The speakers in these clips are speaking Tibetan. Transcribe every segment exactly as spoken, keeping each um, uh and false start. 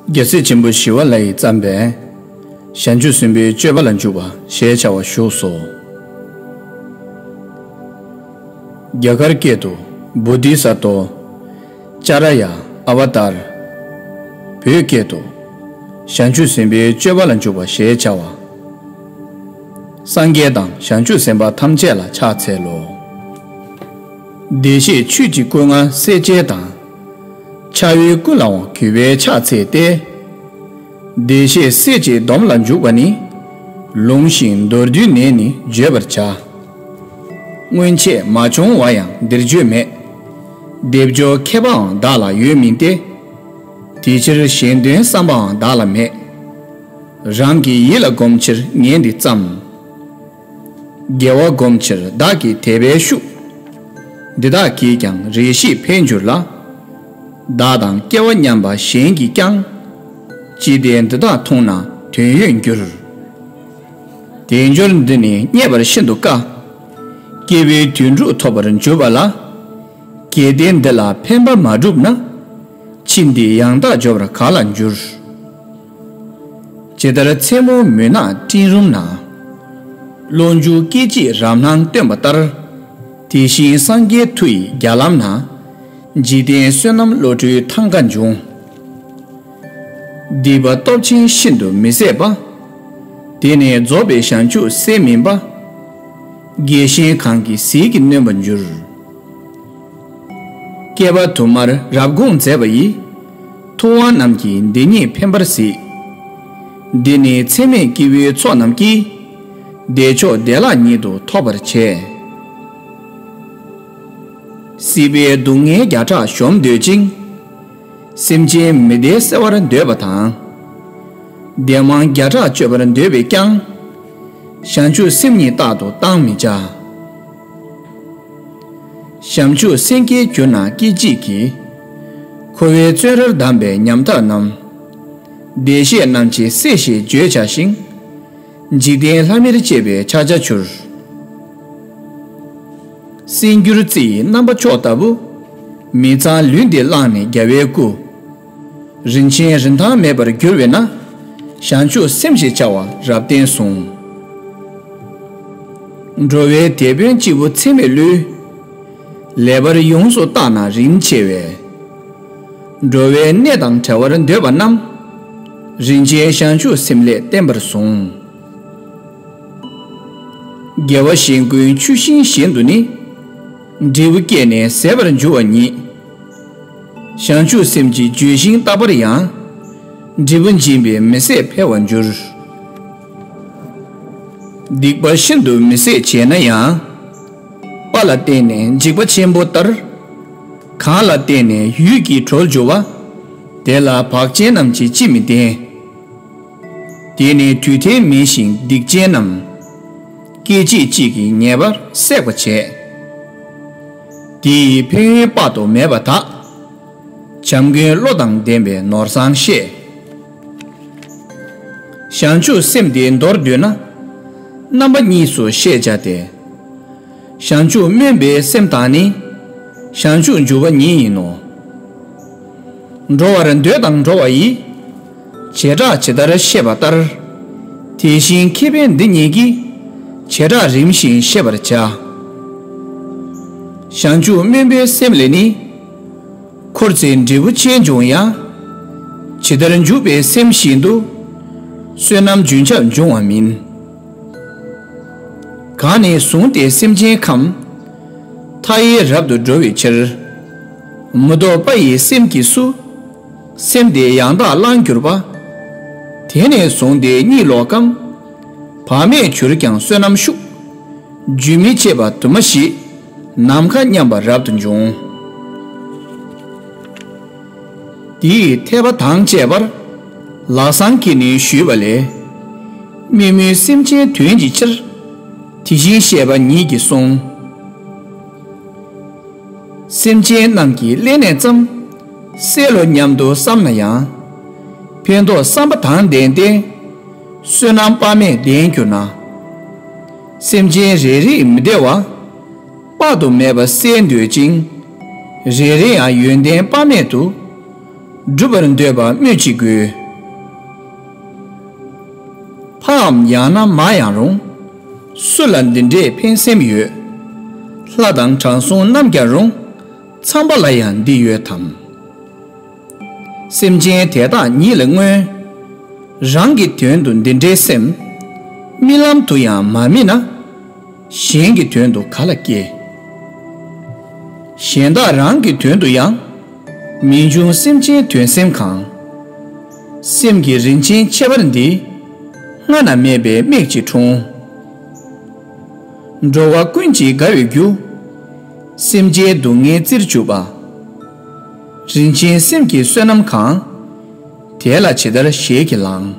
རྒྱལ་སྲས་ཆེན་པོ་ཞི་བ་ལྷ་ཡིས་བརྩམས་པའི་བྱང་ཆུབ་སེམས་དཔའི་སྤྱོད་པ་ལ་འཇུག་པ་ཞེས་བྱ་བ་བཞུགས་སོ། རྒྱ་གར་སྐད་དུ། བོ་དྷི་ས་ཏྭ། ཨ་ཅཱརྱ་ཡ། ཨ་བ་ཏཱར། བོད་སྐད་དུ། བྱང་ཆུབ་སེམས་དཔའི་སྤྱོད་པ་ལ་འཇུག་པ་ཞེས་བྱ་བ། སངས་རྒྱས་དང་བྱང་ཆུབ་སེམས་དཔའ་ཐམས་ཅད་ལ་ཕྱག་འཚལ་ལོ། བདེ་གཤེགས་ཆོས་ཀྱི་སྐུ་ལྔ་སེལ་བྱེད་དང་། འཆར་བའི་སྐུ་ལའང་གུས་པས་ཕྱག་འཚལ་ཏེ། བདེ་གཤེགས་སྲས་ཀྱི་སྡོམ་ལ་འཇུག་པ་ནི། ལུང་བཞིན་མདོར་བསྡུས་ནས་ནི་བརྗོད་པར་བྱ། སྔོན་ཆད་མ་བྱུང་བ་ཡང་འདིར་བརྗོད་མེད། སྡེབ་སྦྱོར་མཁས་པའང་བདག་ལ་ཡོད་མིན་ཏེ། དེ་ཕྱིར་གཞན་དོན་བསམ་པའང་བདག་ལ་མེད། རང་གི་ཡིད་ལ་བསྒོམ་ཕྱིར་ངས་འདི་བརྩམས། དགེ་བ་བསྒོམ་ཕྱིར་བདག་གིས་དད་པས་ཞུ། འདི་དག་གིས་ཀྱང་རེ་ཞིག་ཕན་འགྱུར་ལ། བདག་དང་སྐལ་བ་མཉམ་པ་གཞན་གྱིས་ཀྱང་། ཅི་སྟེ་འདི་དག་མཐོང་ན་དོན་ཡོད་འགྱུར། དལ་འབྱོར་འདི་ནི་རྙེད་པར་ཤིན་ཏུ་དཀའ། སྐྱེ་བོའི་དོན་དྲུག་ཐོབ་པར་འགྱུར་བ་ལ། གལ་ཏེ་འདི་ལ་ཕན་པ་མ་བསྒྲུབས་ན། ཕྱིས་འདི་ཡང་དག་འབྱོར་བར་ག་ལ་འགྱུར། ཇི་ལྟར་མཚན་མོ་མུན་ནག་སྤྲིན་རུམ་ན། གློག་འགྱུ་སྐད་ཅིག་རབ་སྣང་སྟོན་པ་ལྟར། དེ་བཞིན་སངས་རྒྱས་མཐུ་ཡི་རྒྱ་ལམ་ན། འཇིག་རྟེན་བསོད་ནམས་བློ་གྲོས་ཐང་ག་འབྱུང་། སྡིག་པ་སྟོབས་ཆེན་ཤིན་ཏུ་མི་བཟད་པ། དེ་ནི་རྫོགས་པའི་བྱང་ཆུབ་སེམས་མིན་པ། རྒྱལ་ཞེན་གང་གིས་ཟིལ་གྱིས་གནོན་པར་འགྱུར། བསྐལ་པ་དུ་མར་རབ་དགོངས་མཛད་པ་ཡི། ཐུབ་དབང་རྣམས་ཀྱིས་འདི་ཉིད་ཕན་པར་གཟིགས། འདི་ནི་ཚད་མེད་སྐྱེ་བོའི་ཚོགས་རྣམས་ཀྱིས། བདེ་མཆོག་བདེ་བླག་ཉིད་དུ་ཐོབ་པར་བྱེད། སྲིད་པའི་སྡུག་བསྔལ་བརྒྱ་ཕྲག་གཞོམ་འདོད་ཅིང་། སེམས་ཅན་མི་བདེ་སེལ་བར་འདོད་པ་དང་། བདེ་མང་བརྒྱ་ཕྲག་སྤྱོད་པར་འདོད་པས་ཀྱང་། བྱང་ཆུབ་སེམས་ཉིད་རྟག་ཏུ་བཏང་མི་བྱ། བྱང་ཆུབ་སེམས་བསྐྱེད་གྱུར་ན་སྐད་ཅིག་གིས། འཁོར་བའི་བཙོན་རར་བསྡམས་པའི་ཉམ་ཐག་རྣམས། བདེ་གཤེགས་རྣམས་ཀྱི་སྲས་ཞེས་བརྗོད་བྱ་ཞིང་། འཇིག་རྟེན་ལྷ་མིར་བཅས་པའི་ཕྱག་རྒྱ་འཆུར། གསེར་འགྱུར་རྩི་ཡི་རྣམ་པ་མཆོག་ལྟ་བུ། མི་ཚངས་ལུས་འདི་བླངས་ནས་རྒྱལ་བའི་སྐུ། རིན་ཆེན་རིན་ཐང་མེད་པར་གྱུར་པས་ན། བྱང་ཆུབ་སེམས་ཞེས་བྱ་བ་རབ་བརྟན་གསུངས། འགྲོ་བའི་དེད་དཔོན་སྤྱི་བོ་ཚད་མེད་བློས། ལེགས་པར་ཡོངས་སུ་བརྟགས་ན་རིན་ཆེ་བས། འགྲོ་བའི་གནས་དང་བྲལ་བར་འདོད་པ་རྣམས། རིན་ཆེན་བྱང་ཆུབ་སེམས་ལས་བརྟན་པར་གསུངས། དགེ་བ་གཞན་ཀུན་ཆུ་ཤིང་བཞིན་དུ་ནི། འབྲས་བུ་སྐྱེས་ནས་ཟད་པར་འགྱུར་བ་ཉིད། བྱང་ཆུབ་སེམས་ཀྱི་ལྗོན་ཤིང་རྟག་པར་ཡང་། འབྲས་བུ་འབྱིན་པས་མི་ཟད་འཕེལ་བར་འགྱུར། སྡིག་པ་ཤིན་ཏུ་མི་བཟད་བྱས་ན་ཡང་། དཔའ་ལ་བརྟེན་ནས་འཇིགས་པ་ཆེན་པོ་ལྟར། གང་ལ་བརྟེན་ནས་ཡུད་ཀྱིས་གྲོལ་འགྱུར་བ། དེ་ལ་བག་ཅན་རྣམས་ཀྱིས་ཅི་མི་བརྟེན། དེ་ནི་དུས་མཐའི་མིན་ཞིང་སྡིག་ཅན་རྣམས། སྐད་ཅིག་གཅིག་གིས་ངེས་པར་སྲེག་པར་བྱེད། དེ་ཡི་ཕན་ཡོན་དཔག་ཏུ་མེད་པ་དག། བྱམས་མགོན་བློ་དང་ལྡན་པས་ནོར་བཟང་བཤད། བྱང་ཆུབ་སེམས་དེ་མདོར་བསྡུས་ན། རྣམ་པ་གཉིས་སུ་ཤེས་བྱ་སྟེ། བྱང་ཆུབ་སྨོན་པའི་སེམས་དང་ནི། བྱང་ཆུབ་འཇུག་པ་ཉིད་ཡིན་ནོ། འགྲོ་བར་འདོད་དང་འགྲོ་བ་ཡི། བྱེ་བྲག་ཇི་ལྟར་ཤེས་པ་ལྟར། དེ་བཞིན་ཁེ་ཕན་འདི་གཉིས་ཀྱི། བྱེ་བྲག་རིམ་བཞིན་ཤེས་པར་བྱ། བྱང་ཆུབ་སྨོན་པའི་སེམས་ལས་ནི། འཁོར་ཚེ་འབྲས་བུ་ཆེ་འབྱུང་ཡང་། ཇི་ལྟར་འཇུག་པའི་སེམས་བཞིན་དུ། བསོད་ནམས་རྒྱུན་ཆགས་འབྱུང་བ་མིན། གང་ནས་བཟུང་སྟེ་སེམས་ཅན་ཁམས། མཐའ་ཡས་རབ་ཏུ་འགྲོ་བའི་ཕྱིར། མི་ལྡོག་པ་ཡི་སེམས་ཀྱིས་སུ། སེམས་དེ་ཡང་དག་བླངས་གྱུར་པ། དེ་ནས་བཟུང་སྟེ་གཉིད་ལོག་གམ། བག་མེད་གྱུར་ཀྱང་བསོད་ནམས་ཤུགས། རྒྱུན་མི་འཆད་པ་དུ་མ་ཞིག། ནམ་མཁའ་མཉམ་པ་རབ་ཏུ་འབྱུང་། དེ་ཡི་འཐད་པ་དང་བཅས་པར། ལག་བཟང་གིས་ནི་ཞུས་པ་ལས། དམན་མོའི་སེམས་ཅན་དོན་གྱི་ཕྱིར། དེ་བཞིན་གཤེགས་པ་ཉིད་ཀྱིས་གསུངས། སེམས་ཅན་རྣམས་ཀྱི་ཀླད་ནས་ཙམ། བསད་ལོ་སྙམ་དུ་བསམ་ན་ཡང་། ཕན་འདོགས་བསམ་པ་དང་ལྡན་ཏེ། བསོད་ནམས་དཔག་མེད་ལྡན་གྱུར་ན། སེམས་ཅན་རེ་རེས་མི་བདེ་བ། དཔག་ཏུ་མེད་པ་བསལ་འདོད་ཅིང་། རེ་རེ་ཡང་ཡོན་ཏན་དཔག་མེད་དུ། སྒྲུབ་པར་འདོད་པ་སྨོས་ཅི་དགོས། ཕའམ་ཡང་ན་མ་ཡང་རུང་། སུ་ལ་འདི་འདྲའི་ཕན་སེམས་ཡོད། ལྷ་དང་དྲང་སྲོང་རྣམས་ཀྱང་རུང་། ཚངས་པ་ལ་ཡང་འདི་ཡོད་དམ། སེམས་ཅན་དེ་དག་ཉིད་ལ་སྔོན། རང་གི་དོན་དུ་འདི་འདྲའི་སེམས། རྨི་ལམ་དུ་ཡང་མ་རྨིས་ན། གཞན་གྱི་དོན་དུ་ག་ལ་སྐྱེ། གཞན་དག་རང་གི་དོན་དུ་ཡང་། མི་འབྱུང་སེམས་ཅན་དོན་སེམས་གང་། སེམས་ཀྱི་རིན་ཆེན་ཁྱད་པར་འདི། སྔ་ན་མེད་པའི་མིག་གཅིག་འཁྲུངས། འགྲོ་བ་ཀུན་གྱི་དགའ་བའི་རྒྱུ། སེམས་ཅན་སྡུག་བསྔལ་རྩིར་གྱུར་པ། རིན་ཆེན་སེམས་ཀྱི་བསོད་ནམས་གང་། དེ་ལ་ཇི་ལྟར་ཞེས་ཀྱིས་བླངས།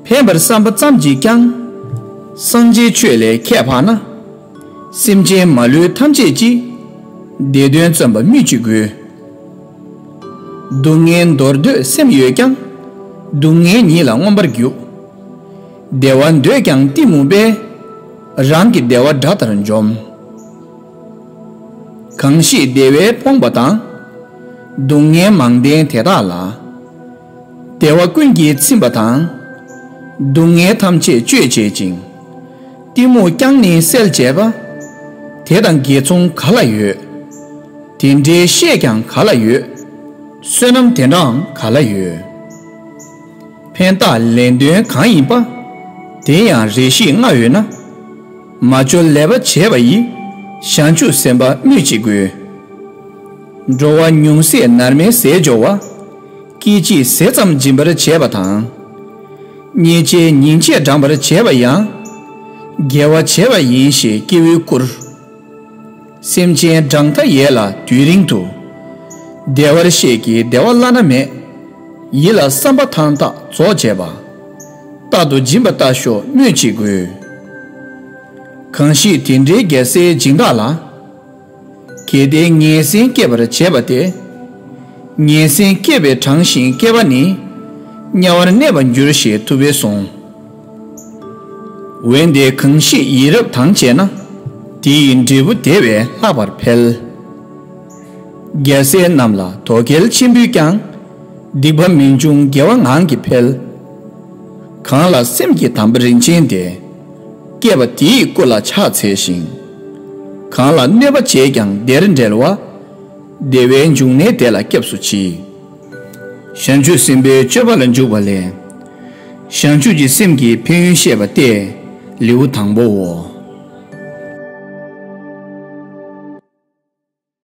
ཕན་པར་བསམ་པ་ཙམ་གྱིས་ཀྱང་། སངས་རྒྱས་ཆོས་ལས་ཁྱད་འཕགས་ན། སེམས་ཅན་མ་ལུས་ཐམས་ཅད་ཀྱི། བདེ་དོན་བརྩོན་པ་སྨོས་ཅི་དགོས། སྡུག་བསྔལ་འདོར་འདོད་སེམས་ཡོད་ཀྱང་། སྡུག་བསྔལ་ཉིད་ལ་མངོན་པར་རྒྱུག། བདེ་བ་འདོད་ཀྱང་གཏི་མུག་པས། རང་གི་བདེ་བ་དགྲ་ལྟར་འཇོམས། གང་ཞིག་བདེ་བས་ཕོངས་པ་དང་། སྡུག་བསྔལ་མང་ལྡན་དེ་དག་ལ། བདེ་བ་ཀུན་གྱིས་ཚིམ་པ་དང་། སྡུག་བསྔལ་ཐམས་ཅད་གཅོད་བྱེད་ཅིང་། གཏི་མུག་ཀྱང་ནི་སེལ་བྱེད་པ། དེ་དང་དགེ་མཚུངས་ག་ལ་ཡོད། དེ་འདྲའི་བཤེས་ཀྱང་ག་ལ་ཡོད། བསོད་ནམས་དེ་འདྲའང་ག་ལ་ཡོད། ཕན་བཏགས་ལན་ལྡོན་གང་ཡིན་པ། དེ་ཡང་རེ་ཞིག་ལྔ་ཡོད་ན། མ་བཅོལ་ལེགས་པ་བྱས་པ་ཡི། བྱང་ཆུབ་སེམས་དཔའ་སྨོས་ཅི་དགོས། འགྲོ་བ་ཉུང་ཟད་ནར་མའི་ཟས་སྦྱོར་བ། སྐད་ཅིག་ཟས་ཙམ་སྦྱིན་པར་བྱེད་པ་དང་། ཉེས་ཆད་ཉིན་ཕྱེད་བགྲང་པར་བྱེད་པ་ཡང་། དགེ་བ་བྱེད་པ་ཡིན་ཞེས་སྐྱེ་བོས་བཀུར། སེམས་ཅན་བགྲང་མཐའ་ཡས་ལ་དུས་རིང་དུ། བདེ་བར་གཤེགས་ཀྱི་བདེ་བ་བླ་ན་མེད། ཡིད་ལ་བསམ་པ་ཐང་ཐག་རྫོགས་བྱེད་པ། རྟག་ཏུ་སྦྱིན་པ་ལྟ་ཞོག་སྨོས་ཅི་དགོས། གང་ཞིག་དེ་འདྲའི་རྒྱལ་སྲས་སྦྱིན་བདག་ལ། གལ་ཏེ་ངན་སེམས་སྐྱེད་པར་བྱེད་པ་སྟེ། ངན་སེམས་སྐྱེས་པས་དྲང་ཞིང་སྐྱེས་པ་ནི། དམྱལ་བར་གནས་པར་འགྱུར་ཞེས་ཐུབ་པས་གསུངས། འོན་ཏེ་གང་ཞིག་ཡིད་རབ་དང་བཅས་ན། དེ་ཡི་འབྲས་བུ་དེ་བས་ལྷག་པར་འཕེལ། རྒྱལ་སྲས་རྣམས་ལ་དོ་གལ་ཆེན་པོས་ཀྱང་། སྡིག་པ་མི་འབྱུང་དགེ་བ་ངང་གིས་འཕེལ། གང་ལ་སེམས་ཀྱི་དམ་པ་རིན་ཆེན་དེ། བསྐྱེད་པ་དེའི་སྐུ་ལ་ཕྱག་འཚལ་ཞིང་། གང་ལ་གནོད་པ་བྱས་ཀྱང་བདེར་འབྲེལ་བ། བདེ་བའི་འབྱུང་གནས་དེ་ལ་སྐྱབས་སུ་མཆི། བྱང་ཆུབ་སེམས་དཔའི་སྤྱོད་པ་ལ་འཇུག་པ་ལས། བྱང་ཆུབ་ཀྱི་སེམས་ཀྱི་ཕན་ཡོན་བཤད་པ་སྟེ་ལེའུ་དང་པོའོ།